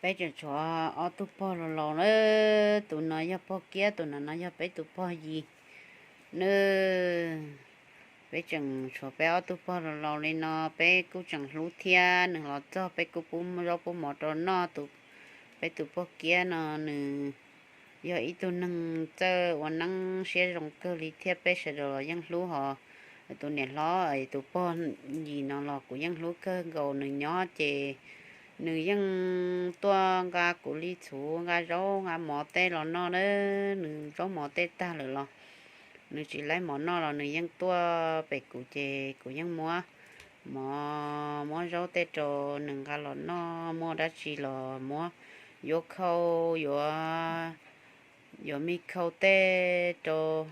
Peb tseem tshuav ob tug pog laus laus nawb, tus no yog pog Kiab, tus no no yog peb tus pog Yis nawb. Peb tseem tshuav peb ob tug pog laus laus li no, peb kuj tseem hlub thiab. Nws los txog peb kuj pub zaub pub mov rau noj. Tus, peb tus pog Kiab no nws yog ib tug neeg txawj ua neeb siab zoo kawg li thiab, peb sawv daws los yeej hlub hos. Tus niam hlob, tus pog Yis no los kuv yeej hlub kawg nkaus. Nws nyob ces nws yeej tuaj nqa kuv li txhuv, nqa zaub nqa mov tej los noj nawb. Nws zaub mov tej tag lawm los nws tsis laib mov noj los nws yeej tuaj pem kuv ces kuv yeej muab mov muab zaub tej rau nws nqa los noj. Muaj dab tsi los muab, yuav khau, yuav, yuav me khau tej rau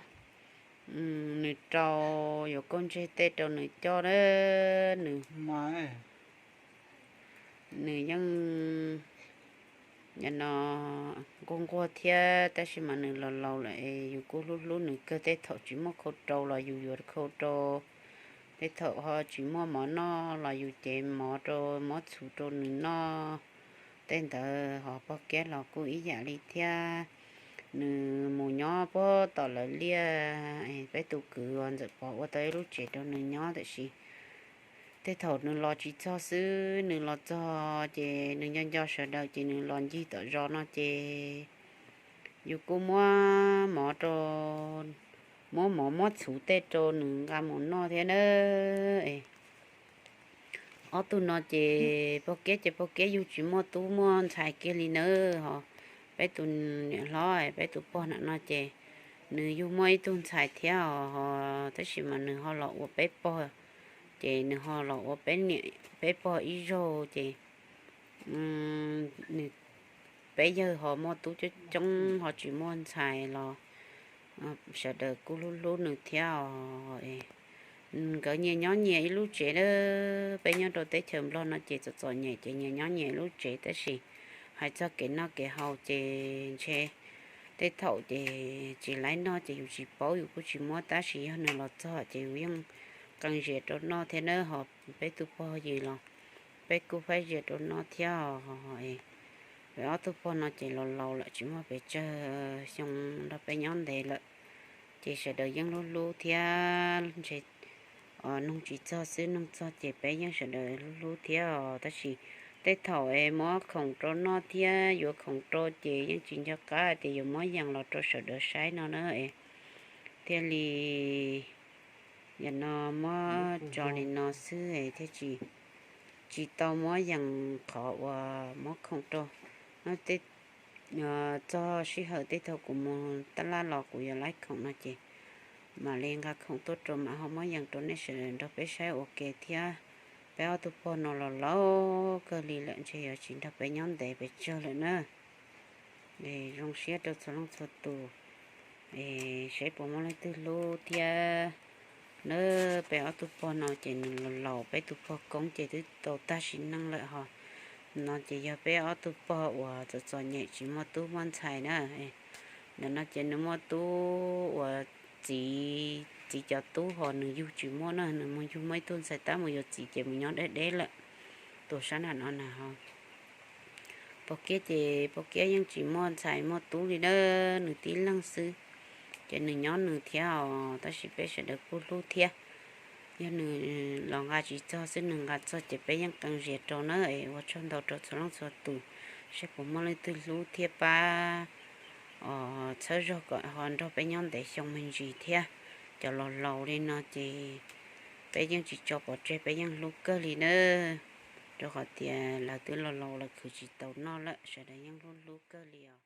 nws rau, yuav kauj ntseg tej rau nws coj nawb. Nws, nws yeej, no, nquag nquag thiab, tab sis mas nws los laus lawm es yus kuj hlub hlub nws kawg. Tej thaum tsis muaj khau rau los yus yuav khau rau, tej thaum ho tsis muaj mov noj los yus cev mov rau, muab txhuv rau nws noj. Tej ntawd ho pog Kiab los kuj ib yam li thiab. Nws mus nyob puag tom lawv liaj, peb tus kwv uas Ntxawm Pov ua tau ib lub tsev rau nws nyob, tiam sis tej thaum nws los tsis txog xwb, nws los txog ces nws nco nco sawv daws ces nws los ncig tom zos no ces yus kuj muab mov rau, muab mov muab txhuv tej rau nws nqa mus noj thiab nawb. Ob tug no ces pog Kiab ces pog Kiab yug tsis muaj tub muaj ntxhais kiag li nawb. Ho peb tus niam hlob, peb tus pog ntawm no ces nws yug muaj ib tug ntxhais thiab os, tab sis mas nws ho los ua peb pog, ces nws ho los ua peb niam peb pog ib zaug ces nws, peb yawg ho muaj tub coob coob ho tsis muaj ntxhais los sawv daws kuj hlub hlub nws thiab os. Nkawd nyias nyob nyias ib lub tsev a. Peb nyob rau teb chaws Nplog no ces txom txom nyem ces nyias nyob nyias ib lub tsev, tab sis hais txog kev noj kev haus ces ntshe tej thaum ces tsis laib noj ces yus tsis paub yus kuj tsis muab, tab sis yog nws los txog ces yus yeej qee zias rau noj thiab nawb. Ho peb tus pog Yis los peb kuj faib zias rau noj thiab os. Peb ob tug pog no ces los laus lawm tsis muaj pes tsawg xyoo nrog peb nyob ntev lawm, ces sawv daws yeej hlub hlub thiab. Ntshe noog tsis txog xwb, noog txog ces peb yeej sawv daws hlub hlub thiab os. Tab sis tej thaum es muab khoom rau noj thiab yuav khoom rau ces yeej tsis nco qab tias yuav muab yees los rau sawv daws saib no na es thiaj li yam no muab tso li no xwb thiaj tsis, tsis tau muab yees qhov uas muab khoom rau. Txog sij hawm tej thaum kuv mus tab laj los kuv yuav laib khoom no ces mam li nqa khoom tuaj rau mam ho muab yees rau nej sawv daws nrog peb saib ua ke thiab. Peb ob tug pog no los laus kawg li lawm ntshe yuav tsis nrog peb nyob ntev pes tsawg lawm na. Zoo siab rau txhua leej txhua tus, saib puas muaj leej twg hlub thiab. Na, peb ob tug pog no ces nws los laus, peb tus pog koob ces twb tau tag sim neej lawm ho. No ces yog peb ob tug pog uas txom txom nyem tsis muaj tub muaj ntxhais na. Ntawm no ces nws muaj tub uas txiv, txiv cov tub ho nws yug tsis muaj na, nws mus yug muaj ib tug ntxhais tab mus yuav txiv ces mus nyob deb deb lawm. Tus sab nram no na ho. Pog Kiab ces pog Kiab yeej tsis muaj ntxhais muaj tub li na, nws tib leeg xwb. Ces nws nyob nws thiab os, tab sis peb sawv daws kuj hlub thiab. Yog nws los nqa tsis txog xwb, nws nqa txog ces peb yeej qee zias rau na. Es ua tsaug ntau rau txhua leej txhua tus, saib puas muaj leej twg hlub thiab pab os, txhawb zog kom ho nrog peb nyob ntev xyoo me ntsis thiab. Cov laus laus li no ces peb yeej tsis tso pov tseg, peb yeej hlub kawg li na. Rau qhov tias lawv twb laus laus lawm khwv tsis tau noj lawm, sawv daws yeej hlub hlub kawg li os.